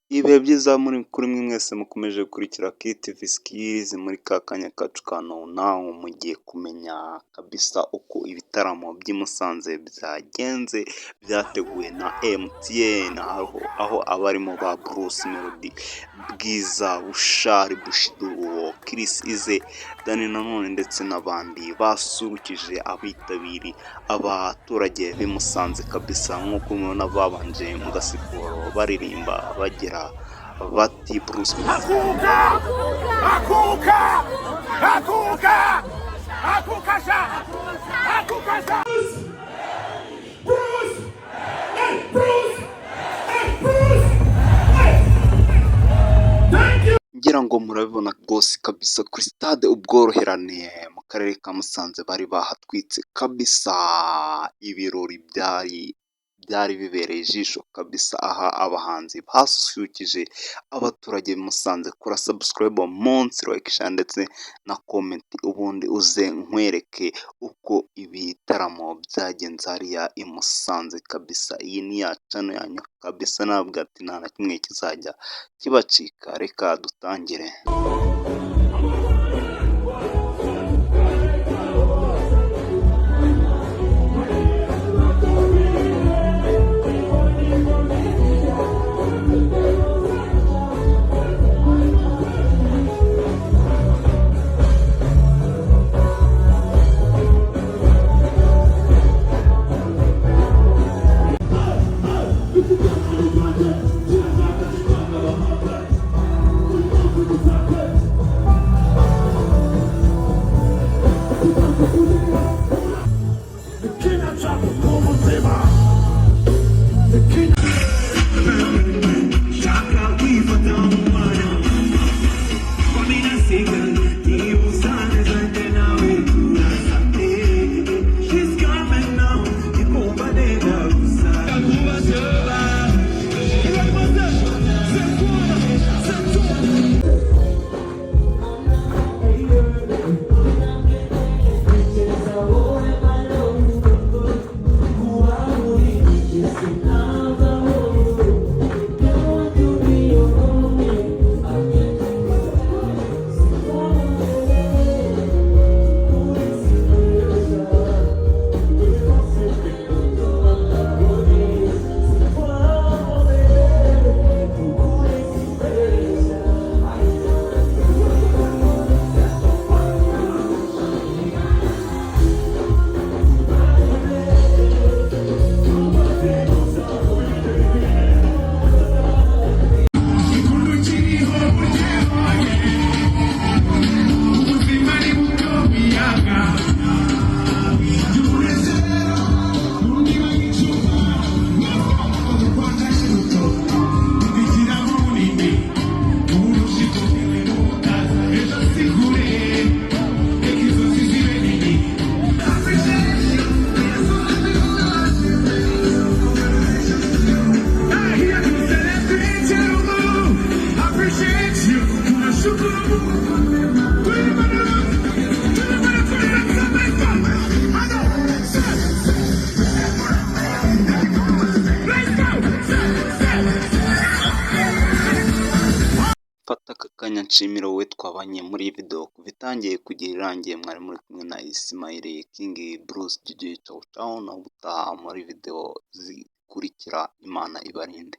Ibihe byiza kuri mwe mwese mukomeje gukurikira KTV Skills muri ka kanya kacu ka Now Now. Mugiye kumenya kabisa uko ibitaramo by'i Musanze byagenze, byateguwe na MTN, aho abarimo ba Bruce Melody, Bwiza, Bushali, Bushido, Chriss Eazy, Danny Nanone ndetse n'abandi basurukije abitabiriye, abaturage b'i Musanze kabisa. Nk'uko mubibona, babanje mu gasiporo baririmba bagira bati Bruce Akuka! Akuka! Akuka! Akuka sha! Akuka sha! Bruce! Hey, Bruce! Hey, Bruce! Hey! Thank you! Ngira ngo murabibona rwose kabisa, kuri Stade Ubworoherane mu karere ka Musanze bari bahatwitse kabisa. Ibirori byari bibereye ijisho kabisa, aha abahanzi basusurukije abaturage b'i Musanze. Kora subscribe munsi, like, share ndetse na comment, ubundi uze nkwereke uko ibitaramo byagenze hariya i Musanze kabisa. Iyi ni ya channel yanyu kabisa, ntabwo ati nta na kimwe kizajya kibacika. Reka dutangire. Ubuzima. Shaka kwifata mu mwanya Kwaminasiga niba usanze njye nawe turasa. She's coming now, ikumva neza gusa. Ubuzima ni buto biyaga umunezero n'undiba y'icupa rwanda tubigira munini uburushikomewe n'ubutaza ejo si kure reka inzozi zibe nini. Here to celebrate you, appreciate you, tunashukuru Mungu kwa mema. Tulimana, tulimana, let's go, Fata aka kanya nshimira wowe twabanye muri iyi video kuva itangiye kugera irangiye. Mwari muri kumwe na Ismail King Bruce DJ. Ciao ciao, naho ubutaha muri video zikurikira. Imana ibarinde.